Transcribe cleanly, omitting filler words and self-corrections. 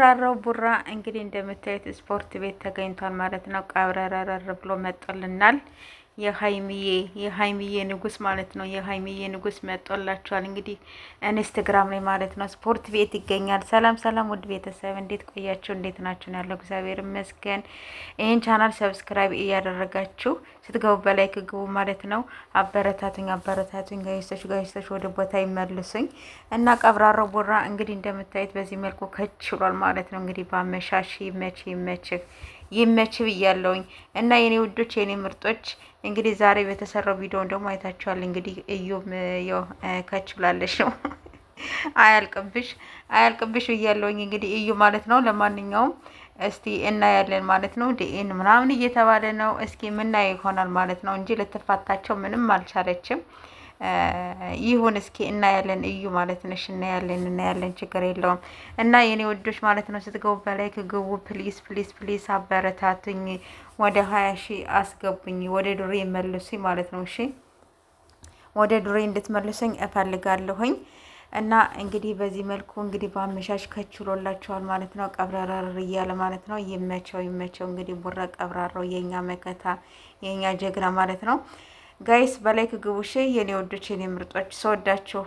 ቀብራራው ቡራ እንግዲህ እንደምታዩት ስፖርት ቤት ተገኝቷል ማለት ነው። ቀብረረረር ብሎ መጦልናል። የሀይሚዬ የሀይሚዬ ንጉስ ማለት ነው። የሀይሚዬ ንጉስ መጦላችኋል። እንግዲህ ኢንስትግራም ላይ ማለት ነው ስፖርት ቤት ይገኛል። ሰላም ሰላም፣ ውድ ቤተሰብ እንዴት ቆያችሁ? እንዴት ናችሁ? ያለው እግዚአብሔር ይመስገን። ይህን ቻናል subscribe እያደረጋችሁ ስትገቡ በ like ግቡ ማለት ነው። አበረታቱኝ፣ አበረታቱኝ guys ኦች፣ guys ኦች ወደ ቦታ ይመልሱኝ እና ቀብራራው ቡራ እንግዲህ እንደምታዩት በዚህ መልኩ ከች ብሏል ማለት ነው። እንግዲህ በአመሻሽ ይመች ይመችህ ይመች ብያለውኝ እና የኔ ውዶች የኔ ምርጦች እንግዲህ ዛሬ በተሰራው ቪዲዮን ደግሞ አይታችኋል። እንግዲህ እዩም ያው ከች ብላለች ነው። አያልቅብሽ አያልቅብሽ ብያለውኝ እንግዲህ እዩ ማለት ነው። ለማንኛውም እስቲ እናያለን ማለት ነው። ዲኤን ምናምን እየተባለ ነው። እስኪ ምናየው ይሆናል ማለት ነው እንጂ ልትፋታቸው ምንም አልቻለችም። ይሁን እስኪ እናያለን። እዩ ማለት ነሽ። እናያለን እናያለን፣ ችግር የለውም። እና የኔ ውዶች ማለት ነው ስትገቡ በ like ግቡ። Please please please አበረታቱኝ፣ ወደ 20,000 አስገቡኝ፣ ወደ ዱሬ መልሱኝ ማለት ነው። እሺ ወደ ዱሬ እንድትመልሱኝ እፈልጋለሁኝ። እና እንግዲህ በዚህ መልኩ እንግዲህ በአመሻሽ ከችሎላቸዋል ማለት ነው። ቀብረራር እያለ ማለት ነው። ይመቸው ይመቸው። እንግዲህ ቡራ ቀብራራው የኛ መከታ የኛ ጀግና ማለት ነው። Guys በ like ግቡ እሺ የኔ ወዶች የኔ ምርጦች፣ ስወዳችሁ።